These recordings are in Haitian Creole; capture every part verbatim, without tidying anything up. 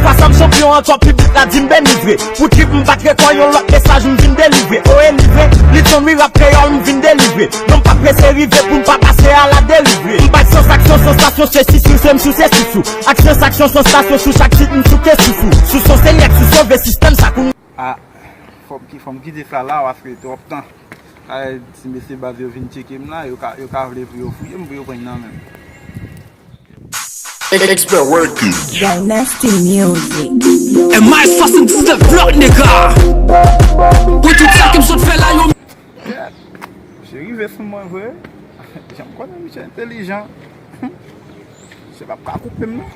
Pasanm chanpyon ankò, piblik la di m delivre. Pou trip m bat rekò, yon lòt mesaj m vin delivre. O e livre, Litson wi rap kreyòl m vin delivre. Non m pa prese rive pou n pa pase a la delivre. M bat sans aksyon, sansasyon, se si sou se m sou se si sou. Aksyon, saksyon, sansasyon, sou chak tit m souke sou sou. Sou son se nyèk, sou sove sistèm sa kou. A, fò m ki-, fò m kite sa la, paske twòp tan. Ay, ti mesye baz yo vin tcheke m la, yo ka, yo ka vle pou yo fouye m, pou yo pran nan men m. Expert Records. Dynasty Music. M I swasanndiznèf Block nèg la. Pou tout sa ke m sot fè la yo. Misye rive sou mwen vre. Jan m konnen misye entèlijan. Misye p ap ka koupe m non.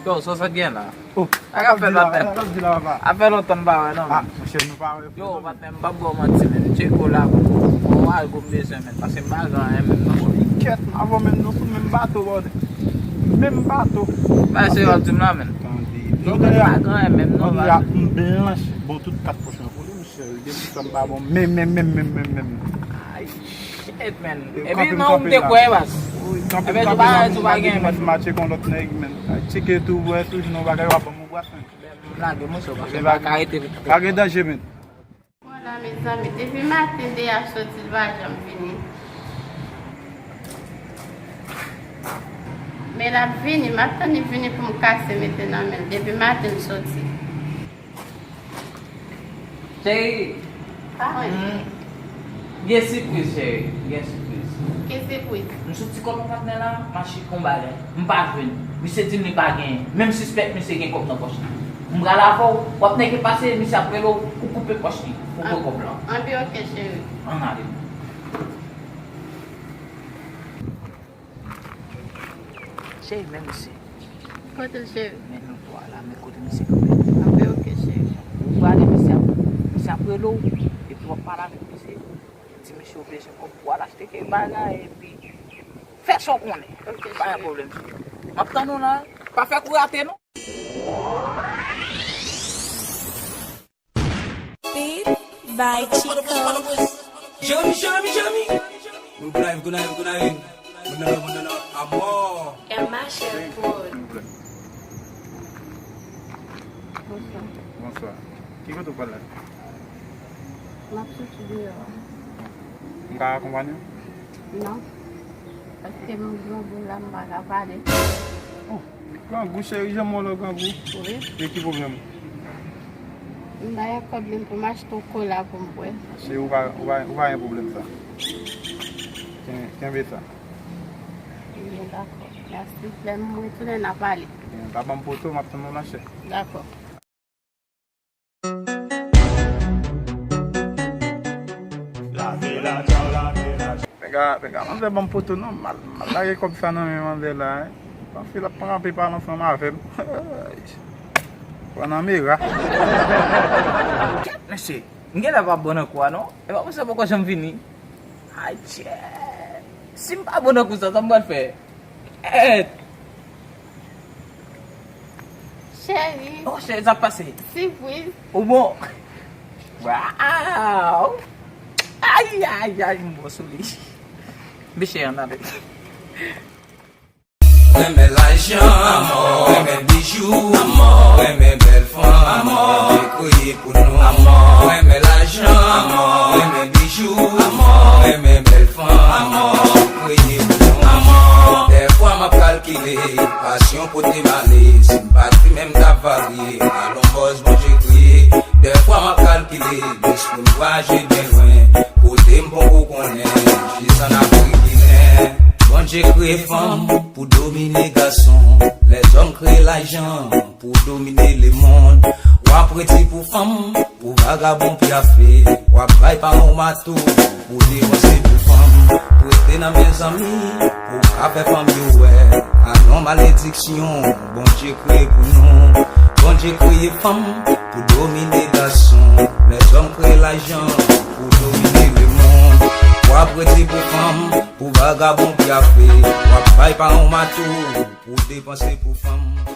Yo, sa w sot gen la? Oh, sa k ap fèt la, papa? Sa k ap di la, papa? Sa fè lontan n pa wè non. Ah, monchè, nou pa wè. Yo, patnè, m p ap ba w manti, men. Tcheke w la pou, pou w al gwo m bezwen, men. Paske m pa gen anyen menm non. Kèt, m avè w menm, nou sou menm bato, brother. Menm bato. Ba se w ap di m la, men. Tande. Yo, men m pa gen anyen menm non, brother. M blanch. Bon, tout kat pòch mwen pou li, monchè. Depi sa m pa bon. Men, men, men, men, men, men. Ay, shit, man. Epi nan ou m te kwè, baz. Epi tou bagay tou pa gen, man. Matche kon lòt nèg, men. Tcheke tou, wè, tou, non, bagay w ap ban m ou bras, men. M lage moso, paske m pa ka rete. Pa gen danje, men. Vwala, mezanmi, depi maten, Deya soti, l pa janm vini. Men l ap vini, m ap tann li vini pou m kase mete nan men l. Depi maten, l soti. Cheri. Pa mwen. Hmm. Gen sipriz, cheri. Gen sipriz. Ki sipriz? M soti kòb patnè la, m al chèche yon bagay. M pa jwenn. Misye di m li pa genyen. Men m sispèk misye gen kòb nan pòch li. M pral avè w, w ap nèke pase, misye ap rele w, ou koupe pòch li, ou pran kòb lan. Anben, ok, cheri. Ann ale. Cheri, men misye. Kote l, cheri? Men nou twa la, men kote misye kanpe. Anben, ok, cheri. Ou prale, misye ap, misye ap rele w, epi w ap pale avèk misye. Di misye w bezwen kòb pou w al achte kèk bagay, epi fè sa w konnen. Ok, cheri. Pa gen pwoblèm, cheri. M ap tann ou la. Pa fè kou rate, non. Beat by Chico. Jeremy, Jeremy, Jeremy. Good night, good night, good night. Good night, good night, amor. Emma Sherwood. Bonswa. Bonswa. Ki kote w pral la? M ap soti deyò. M ka akonpanye w? Non. Paske m grangou la, m pa ka pale. Oh, grangou, cheri, janm wè w grangou. Wi. E ki pwoblèm? M ba Jacob menm pou m achte yon kola pou m bwè. Cheri, ou pa, ou pa, ou pa gen pwoblèm sa. Ken-, kenbe sa. Ebyen, dakò. Mèsi. Lè m retounen, n a pale. Ebyen, pa ban m poto, m ap tann ou nan chè. Dakò. Penga, penga, manzè ban m poto non, m al, m al lage kòb sa nan men manzè la, hein. Panse l ap kanpe pale ansanm avè m. Pran nan mera. Kèt, mesye, m genlè pa bon nan kou a non. E pa pou sa poko janm vini. Adje. Si m pa bon nan kou sa, sa m pral fè? Èt. Cheri. Oh, cheri, sa k pase? Sipriz. Ou bon? Waw! Ay, ay, ay, m bon sou li. Mesye, ann ale. Renmen lajan, renmen bijou, renmen bèl fanm, Bondye kreye pou nou. Renmen lajan, renmen bijou, renmen bèl fanm, Bondye kreye pou nou. Dèfwa m ap kalkile, pasyon pote m ale, si m pa t fimen m t ap varye, alon bòz Bondye kreye. Dèfwa m ap kalkile, jis pou m vwayaje byen lwen, kote m poko konnen, jis ann Afrik Ginen. Bondye kreye fanm pou domine gason, lèzòm kreye lajan pou domine lemonn. W ap redi pou fanm, pou vagabon pyafe, w ap bay paran w mato pou depanse pou fanm. Prete nan men zanmi pou ka fè fanm yo wè, alon malediksyon Bondye kreye pou nou. Bondye kreye fanm pou domine gason, lèzòm kreye lajan pou domine lemonn. W ap redi pou fanm, pou vagabon pyafe, w ap bay paran w mato pou depanse pou fanm.